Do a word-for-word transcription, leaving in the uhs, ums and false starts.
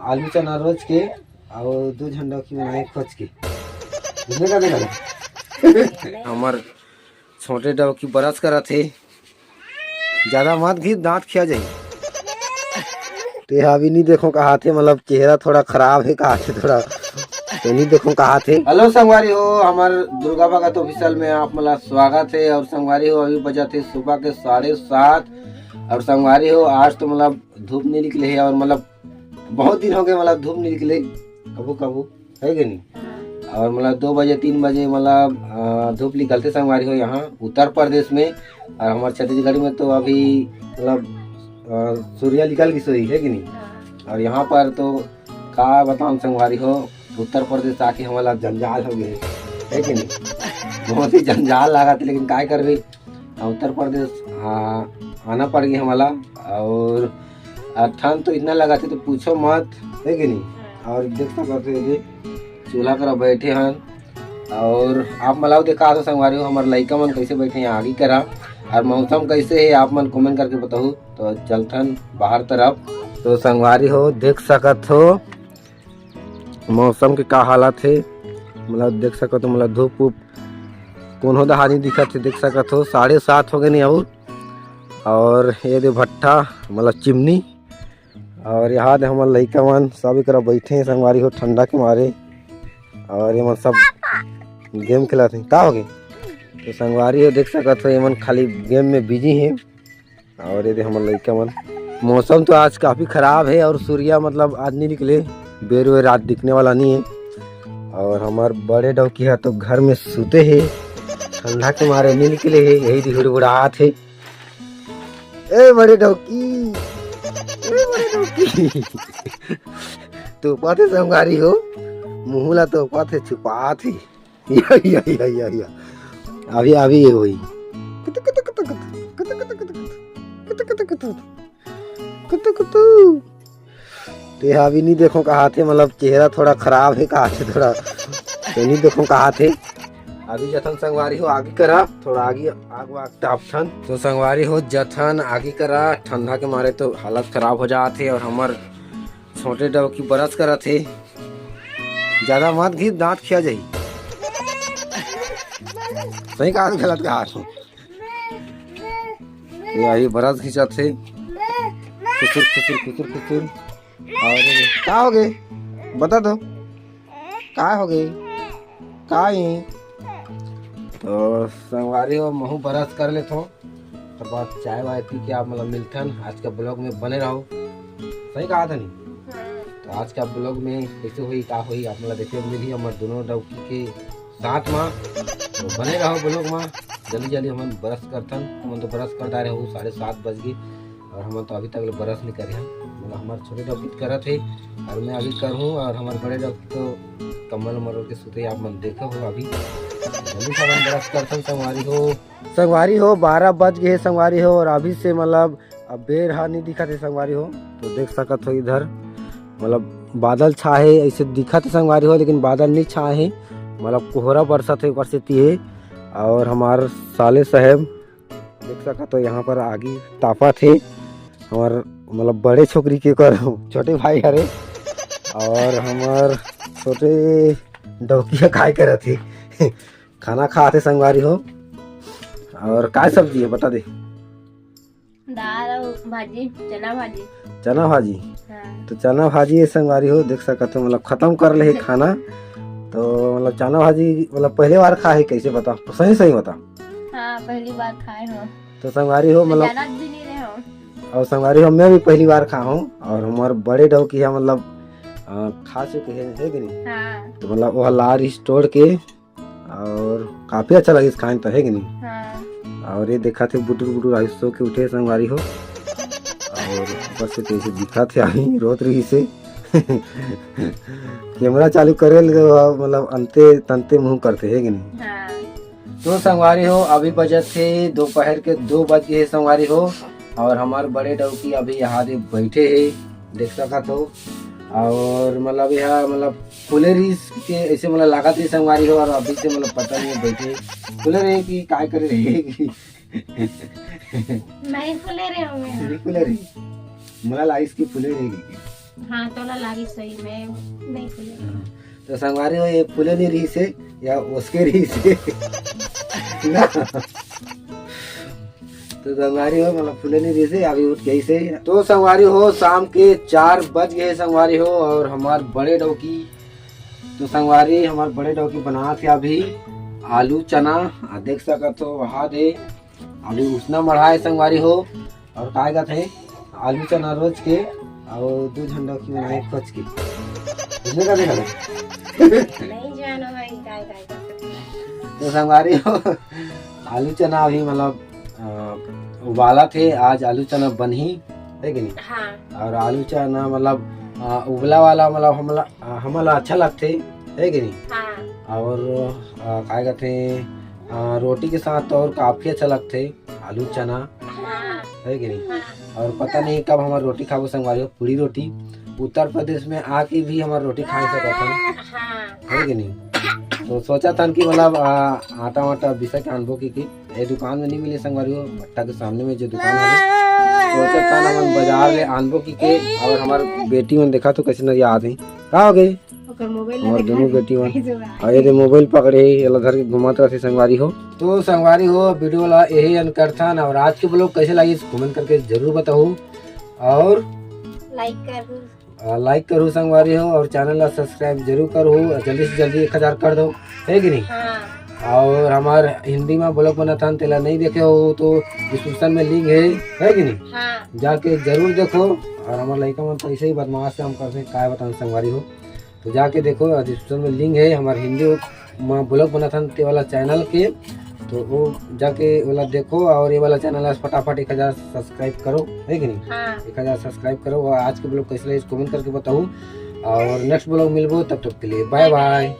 आलू चना रोज के, अउ दू झन डौकी बनाए खोज के। बुझे का बेटा? हमर छोटे डौकी brush करत हे। ज्यादा मत घीच, दांत खिया जाही। ते अभी नहीं देखो कहा थे, मतलब चेहरा थोड़ा खराब है कहा थे, थोड़ा तो नहीं देखो कहा थे। Hello संगवारी हो, हमार दुर्गा भगत official में आप मतलब स्वागत है। और संगवारी हो, अभी बजा थे सुबह के साढ़े सात। और संगवारी हो, आज तो मतलब धूप नहीं निकले है और मतलब बहुत दिन हो गए, मतलब धूप नहीं निकले कबू कबू, है कि नहीं? और मतलब दो बजे, तीन बजे मतलब अ, धूप निकलते संगवारी हो यहाँ उत्तर प्रदेश में। और हमारे छत्तीसगढ़ में तो अभी मतलब अ, सूर्य निकल गई सोई, है कि नहीं? और यहाँ पर तो का बताऊँ संगवारी हो, उत्तर प्रदेश आके हमारा जंजाल हो गए, है कि नहीं? बहुत ही जंजाल लगा थे, लेकिन काय करबे, उत्तर प्रदेश हाँ, आना पड़ गया हमारा। और आ, ठंड तो इतना लगा थे तो पूछो मत, है कि नहीं? और देख सकते हो ये चूल्हा करा बैठे हैं। और आप मला देखा दो संगवारी हो, हमारे लइका मन कैसे बैठे हैं आगी करा। और मौसम कैसे है आप मन comment करके बताओ। तो चलथन बाहर तरफ। तो संगवारी हो, देख सकत हो मौसम के का हालत है। मतलब देख सकत हो, मतलब धूप उप कोनो दहा नहीं दिखत है। देख सकत हो, साढ़े सात हो गए नहीं। और और ये दे भट्ठा, मतलब चिमनी। और यहाँ दे हमर लइका मन सब एकरा बैठे हैं संगवारी हो, ठंडा के मारे। और ये मन सब game खेलत हैं। का हो गए? तो संगवारी हो, देख सकत हो, ये मन खाली game में busy हैं। और ये दे हमर लइका मन, मौसम तो आज काफी खराब है और सूर्या मतलब आज नहीं निकले, बेर वेर रात दिखने वाला नहीं है। और हमार बड़े डौकी है तो घर में सुते है, ठंडा के मारे नहीं निकले है, यही दी हुड़बुड़ात है। ए बड़े डौकी, ए बड़े डौकी। तो पाते संगवारी हो, मुँह ला तो पाते छुपात है। या, या, या, या, या। अभी, अभी ये होई। कुतु, कुतु, कुतु, कुतु। कुतु, कुतु, कुतु। कुतु, कुतु, कुतु। कुतु, कुतु। ते अभी नहीं देखो कहा थे, मतलब चेहरा थोड़ा खराब है कहा थे, थोड़ा तो नहीं देखो कहा थे। अभी जथन संगवारी हो आगी करा, थोड़ा आगी आग वाग तापथन। तो संगवारी हो जथन आगी करा, ठंडा के मारे तो हालत खराब हो जात है। और हमर छोटे डौकी brush करत हे। ज्यादा मत घीच, दांत खिया जाही। सही कहा, गलत कहा। ये अभी brush घिंचत हे। खुसुर, खुसुर, खुसुर, खुसुर। और का हो गए? बता दो। का हो गए? का ये? तो संगवारी हो, महू brush कर लेथो। तो बस चाय वाय पी के आप मतलब मिलथन। आज का vlog में बने रहो। सही कहा था नहीं? हाँ। तो आज का vlog में कैसे हुई, का हुई, आप मतलब देखे मिली हमर दोनों डौकी के साथ में। तो बने रहो vlog में। जल्दी जल्दी हमन brush करथन। हमन तो brush कर डारे हो, साढ़े सात बज गए और हमन तो अभी तक ले brush नहीं करे हन। मतलब हमारे छोटे डौकी तो करत है और मैं अभी करहूँ और हमारे बड़े डौकी तो कम्बल उम्बल ओढ़ के सुते, आप मन देखो हो अभी। जल्दी से हमन brush करथन संगवारी हो। संगवारी हो, बारह बज गए हे संगवारी हो, और अभी से मतलब अब बेर हा नहीं दिखत हे संगवारी हो। तो देख सकत हो इधर मतलब बादल छा हे, ऐसे दिखत हे संगवारी हो, लेकिन बादल नहीं छा हे, मतलब कोहरा बरसत हे ऊपर से ती हे। और हमार साले साहेब देख सकत हो यहाँ पर आगी तापत हे, हमार मतलब बड़े छोकरी के कर छोटे भाई हरे, और हमार छोटे डौकिया काय करत हे खाना खात हे संगवारी हो। और काय सब्जी है बता दे? दाल और भाजी, चना भाजी। चना भाजी? हाँ। तो चना भाजी ये संगवारी हो देख सकत हो मतलब खत्म कर ले हे खाना। तो मतलब चना भाजी मतलब पहले बार खा है, कैसे बता, सही सही बता। हाँ, पहली बार खाए हो। तो संगवारी हो मतलब जानत भी नहीं रहे हो। और संगवारी हो मैं भी पहली बार खा हूँ और हमारे बड़े डौकी है मतलब अ, खा चुके हैं, है कि नहीं? हाँ। तो मतलब वो लारिस तोड़ के और काफी अच्छा लगिस खाए तो, है कि नहीं? हाँ। और ये देखा थे बुटुर बुटुर आयुष सो के उठे संगवारी हो। और ऊपर से कैसे दिखा थे अभी रोत रही से कैमरा चालू करे लगे, मतलब अंते तंते मुंह करते, है कि नहीं? हाँ। तो संगवारी हो अभी बजत हे दोपहर के दो बज गए हे संगवारी हो। और हमार बड़े डौकी अभी यहाँ दे बैठे हे, देख सकत हो। और मतलब यह मतलब खुले रहीस के ऐसे मतलब लागत रही संगवारी हो, और अभी से मतलब पता नहीं है बैठे खुले रहे कि काय करे रहे कि नहीं खुले रहे होंगे। नहीं खुले रही, मला लागिस कि खुले रहेगी। हाँ, तोला लागी सही में, नहीं फूले। हाँ। तो संगवारी हो, ये फूले नहीं रही से या उसके रही से ना। तो संगवारी हो, मतलब फूले नहीं रही से, अभी उठ गई से। तो संगवारी हो, शाम के चार बज गए संगवारी हो, और हमार बड़े डौकी, तो संगवारी हमार बड़े डौकी बनात हे अभी आलू चना, आ देख सकत हो वहा दे अभी उसना मढ़ा है संगवारी हो। और काय कहत हे, आलू चना रोज के, और दू झन डौकी बनाए खोज के। उसने का देखा था? नहीं जानो भाई, काय, काय, काय। तो संगवारी हो, आलू चना अभी मतलब, अ, उबालत हे, आज आलू चना बनही, है कि नहीं? हाँ। और आलू चना मतलब, अ, उबला वाला मतलब हमला, अ, हमला अच्छा लगथे, है कि नहीं? हाँ। और, अ, काय कहते हैं, अ, रोटी के साथ तो और काफी अच्छा लगथे आलू चना, हाँ। है कि नहीं? हाँ। और पता नहीं कब हमार रोटी खाबो संगवारी हो, पूरी रोटी। उत्तर प्रदेश में आके भी हमार रोटी खा सकत हन, हाँ। है कि नहीं? तो सोचा था कि मतलब, आ, आटा वाटा बिसा के आनबो की, की ए दुकान में नहीं मिले संगवारी हो, भट्टा के सामने में जो दुकान है, सोचा था ना हम बाजार ले आनबो की के। और हमार बेटी मन देखा तो कैसे नरिया आते हैं, का हो गई? ओकर मोबाइल ला और देखा दोनों दे। बेटी मन। कैसे बा? और ये दे मोबाइल पकड़े हे, एला धर के घुमात रहथे संगवारी हो। तो संगवारी हो, वीडियो ला यही end करथन। और आज के ब्लॉग कैसे लगी, कमेंट करके जरूर बताओ। और लाइक करू। आ, लाइक करू संगवारी हो, और चैनल ला सब्सक्राइब जरूर करू, और जल्दी से जल्दी एक हजार कर दो, है कि नहीं? हाँ। और हमार हिंदी में ब्लॉग बनाथन, तेला नहीं देखे हो तो डिस्क्रिप्शन में लिंक है, है कि नहीं? हाँ। जाके जरूर देखो। और हमार लइका मन तो ऐसे ही बदमाश काम करथे, काय बताऊँ संगवारी हो, तो जाके देखो, डिस्क्रिप्शन में लिंक है हमार हिंदी में ब्लॉग बनाथन ते वाला चैनल के, तो वो जाके वाला देखो। और ये वाला चैनल आज फटाफट एक हजार सब्सक्राइब करो, है कि नहीं? हाँ। एक हजार सब्सक्राइब करो। और आज के ब्लॉग कैसे लगे कमेंट करके बताओ, और नेक्स्ट ब्लॉग मिलबो, तब तक के लिए बाय बाय।